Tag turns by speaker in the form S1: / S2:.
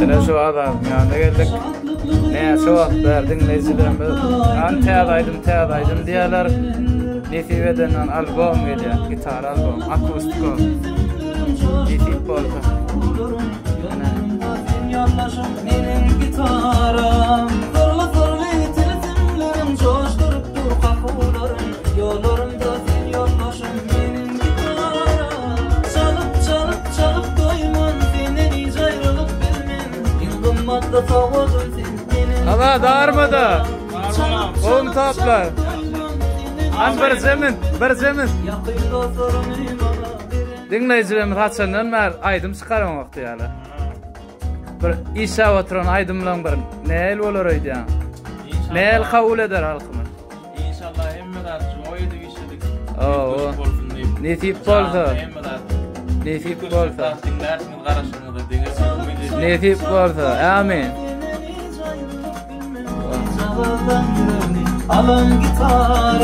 S1: Ine şu Azadyň ýanyna geldik. Näçe wagt bäri diňleýjilerimiz Hany täze aýdym, täze aýdym diýýärler. Nesip edenden albom gelýär, gitara albom, akustiko. Nesip bolsa. Ine.
S2: Meniň gitaram Syrly syrly tilsimlerim Joşduryp dur kakuwlarym Ýollarymda sen ýoldaşym Meniň gitaram Çalyp çalyp çalyp doýman Senden hiç aýrylyp bilmen Iň gymmatly sowgadym sen Meniň
S1: Azat armada. Gowmy taplar? Han birje min, birje min.
S2: Ýakyn dostlarymy maňa beren
S1: Diňleýjilerimiz haçandan bäri aýdym çykaranok diýýärler. Bir işläp oturan aýdymlaň bir näl bolar öýdýäň? Näl kabul eder halkymyz?
S3: Inşallah hemme zat joý edip işledik.
S1: Oo.
S3: Bolsun diýip.
S1: Nesip bolsa.
S3: Hemme zat.
S1: Nesip bolsa.
S3: Diňlärsiňiz garaşyňyzda deňer umyt edýän.
S1: Nesip bolsa. Amin.
S2: Alan gitara.